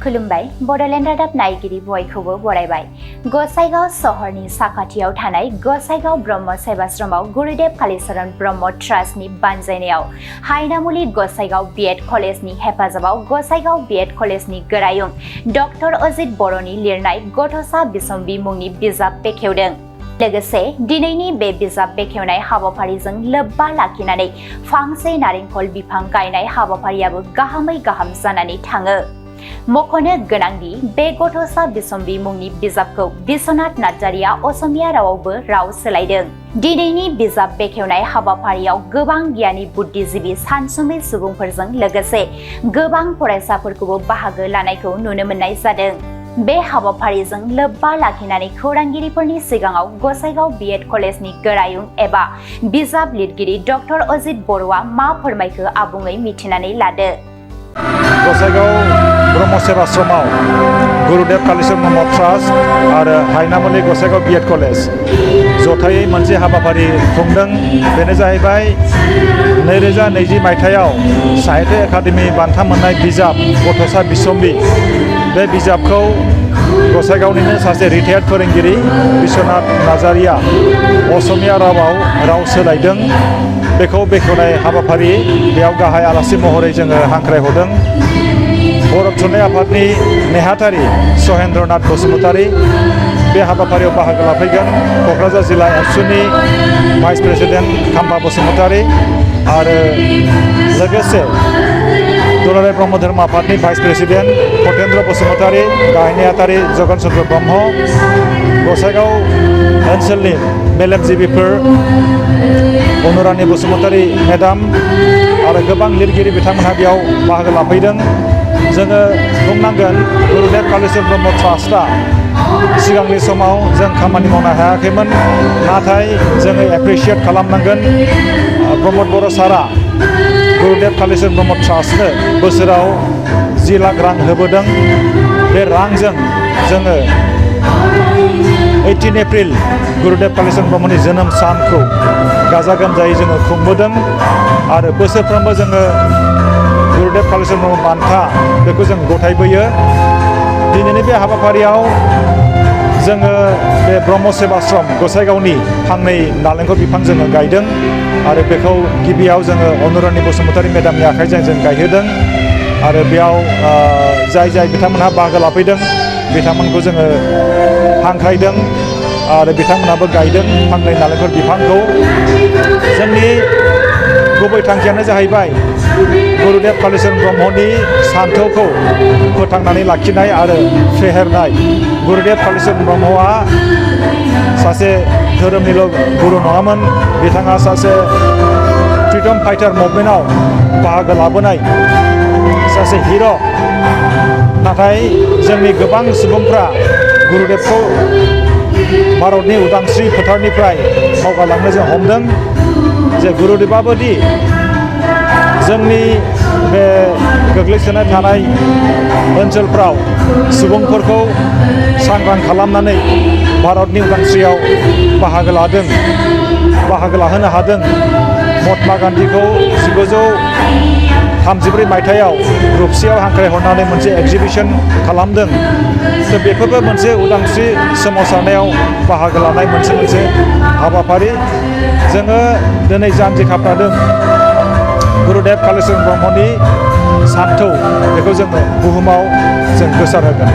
खुलुमबाय बड'लेण्ड रादाब नायगिरि बयखौबो बरायबाय। गसाइगाव सहरनि साखाथियाव थानाय गसाइगाव ब्रह्म सेवाश्रमाव गुरुदेव कालीचरण ब्रह्म ट्रास्टनि बानजायनायाव हायनामुलि गसाइगाव बीएड कलेजनि हेफाजाबाव गसाइगाव बीएड कलेजनि गोरायुं डक्टर अजित बर'नि लिरनाय गथ'स बिसम्बि मुंनि बिजाब बेखेवदों। लोगोसे दिनैनि बे बिजाब बेखेवनाय हाबाफारिजों लोब्बा लाखिनानै फांसे नारेंखल बिफां गायनाय हाबाफारियाबो गाहामै गाहाम जानानै थाङो। मख'नो गोनांदि बे गथ'स बिसम्बि मुंनि बिजाबखौ बिश्वनाथ नार्जारिया असमिया रावावबो राव सोलायदों। दिनैनि बिजाब बेखेवनाय हाबाफारियाव गोबां गियानि बुद्धिजीबि सानसुमै सुबुंफोरजों लोगोसे गोबां फरायसाफोरखौबो बाहागो लानायखौ नुनो मोननाय जादों। बे हाबाफारिजों लोब्बा लाखिनानै खौरांगिरिफोरनि सिगाङाव गसाइगाव बीएड कलेजनि गोरायुं एबा बिजाब लिरगिरि डक्टर अजित बर'आ मा फोरमायखो आबुङै मिथिनानै लादो। गसाइगाव ब्रह्म सेवाश्रमाव गुरुदेव कालीचरण ब्रह्म ट्रास्ट आरो हायनामुलि गसाइगाव बीएड कलेज जथायै मोनसे हाबाफारि खुंदों। बेनो जाहैबाय 2020 मायथाइयाव साहित्य एकाडेमि बान्था मोननाय बिजाब गथ'स बिसम्बि। बे बिजाबखौ गसाइगावनिनो सासे रिटायार्ड फोरोंगिरि बिश्वनाथ नार्जारिया असमिया रावाव राव सोलायदों। बेखौ बेखेवनाय हाबाफारि बेयाव गाहाय आलासि महरै जोङो हांख्रायहरदों बर' थुनलाइ आफादनि नेहाथारि सहेन्द्रनाथ बसुमतारी बे हाबाफारियाव बाहागो लाफैगोन। क'क्राझार जिल्ला एबसुनि भाइस प्रेसिडेन्ट खाम्फा बसुमतारी आरो लोगोसे दुलाराय ब्रह्म धर्म आफादनि भाइस प्रेसिडेन्ट फतेन्द्र बसुमतारी, गाहाय नेहाथारि जगन चन्द्र ब्रह्म, गसाइगाव ओनसोलनि मेलेमजिबिफोर अनुरानि बसुमतारी मेडाम आरो गोबां लिरगिरि बिथांमोनहा बेयाव बाहागो लाफैदों। जोङो बुंनांगोन गुरुदेव कालीचरण ब्रह्म ट्रास्टआ सिगांनि समाव जों खामानि मावनो हायाखैमोन, नाथाय जोङो एप्रिसियेट खालामनांगोन प्रमद बर' सारा गुरुदेव कालीचरण ब्रह्म ट्रास्टनो बोसोराव 10 लाख रां होबोदों। बे रांजों जोङो 18 एप्रिल गुरुदेव कालीचरण ब्रह्मनि जोनोम सानखौ गाजा गोमजायै जोङो खुंबोदों आरो बोसोरफ्रोमबो जोङो गुरुदेव कालीचरण ब्रह्म बान्था बेखौ जों गथायबोयो। दिनैनि बे हाबाफारियाव जोङो बे ब्रह्म सेवाश्रम गसाइगावनि फांनै नालेंखर बिफां जोङो गायदों आरो बेखौ गिबियाव जोङो अनुरानि बसुमतारी मेडामनि आखाइजों जों गायहोदों आरो बेयाव जाय बिथांमोनहा बाहागो लाफैदों बिथांमोनखौ जोङो हांख्रायदों आरो बिथांमोनाबो गायदों फांनै नालेंखर बिफांखौ। जोंनि गुबै थांखियानो जाहैबाय गुरुदेव कालीचरण ब्रह्मनि सान्थौखौ फोथांनानै लाखिनाय आरो फेहेरनाय। गुरुदेव कालीचरण ब्रह्मआ सासे धोरोमनिल' गुरु नङामोन, बिथाङा सासे फ्रिडम फाइटार मुभमेन्टआव बाहागो लाबोनाय सासे हिर'। नाथाय जोंनि गोबां सुबुंफ्रा गुरुदेवखौ भारतनि उदांस्रि फोथारनिफ्राय बावगारलांनो जों हमदों। जे गुरुदेवाबोदि जोंनि बे गोग्लैसोनाय थानाय ओनसोलफ्राव सुबुंफोरखौ सांग्रां खालामनानै भारतनि उदांस्रियाव बाहागो लाहोनो हादों। महात्मा गान्धीखौ 1933 मायथाइयाव रुपसियाव हांख्रायहरनानै मोनसे एगजिबिसन खालामदों। थ' बेफोरबो मोनसे उदांस्रि सोमावसारनायाव बाहागो लानाय मोनसे हाबाफारि। जोङो दिनै जानजि खाफ्रादों गुरुदेव कालीचरण ब्रह्मनि सान्थौ बेखौ जोङो बुहुमाव जों गोसारहोगोन।